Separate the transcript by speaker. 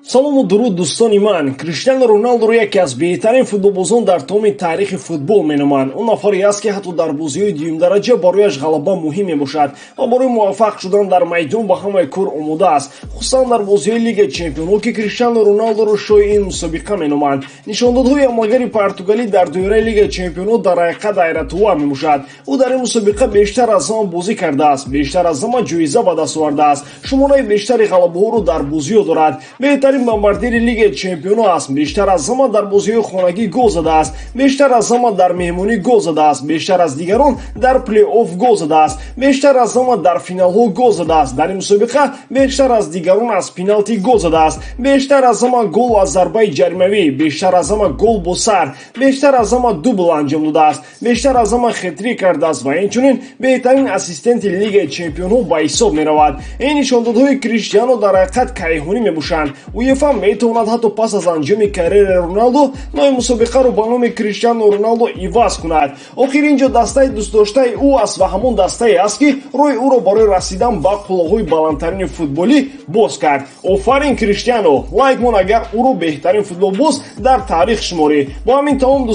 Speaker 1: Салому дуруд, дӯстони ман. Криштиану Роналдуро яке аз беҳтарин футболбозон дар тамоми таърихи футбол меноманд. Ӯ нафаре аст, ки ҳатто дар бозиҳои дуюмдараҷа барояш ғалаба муҳим мебошад ва барои муваффақ шудан дар майдон ба ҳамаи кор омода аст, хусусан дар бозиҳои Лигаи чемпионҳо, ки Криштиану Роналдуро шоҳи ин мусобиқа меноманд. Нишондодҳои ҳамлагари португалӣ дар доираи Лигаи чемпионҳо дар ҳақиқат ҳайратовар мебошад. Ӯ дар ин мусобиқа бештар аз ҳама бозӣ кардааст, бештар аз ҳама ҷоиза ба даст овардааст, шумораи бештари ғалабаҳоро дар бозиҳо дорад, беҳтарин бомбардири Лигаи чемпионҳо аст, бештар аз ҳама дар бозиҳои хонагӣ гол задааст, бештар аз ҳама дар меҳмонӣ гол задааст, бештар аз дигарон дар плей-офф гол задааст, бештар аз ҳама дар финалҳо гол задааст, дар ин мусобиқа бештар аз дигарон аз пеналти гол задааст, бештар аз ҳама гол аз зарбаи ҷаримавӣ, бештар аз ҳама гол бо сар, бештар аз ҳама дубл анҷом додааст, бештар аз ҳама хет-трик кардааст ва инчунин беҳтарин ассистенти Лигаи чемпионҳо ба ҳисоб меравад. Ин нишондодҳои Криштиано дар ҳақиқат кайҳонӣ мебошанд. УЕФА метавонад ҳатто пас аз анҷоми карьераи Роналдо номи мусобиқаро ба номи Криштиану Роналдо иваз кунад. Охир ин ҷо дастаи дӯстдоштаи ӯ аст ва ҳамон дастае аст, ки роҳи ӯро барои расидан ба қуллаҳои баландтарини футболӣ боз кард. Офарин, Криштиано! Лайк мон, агар ӯро беҳтарин футболбоз дар таърих шуморӣ. Бо ҳамин тамом.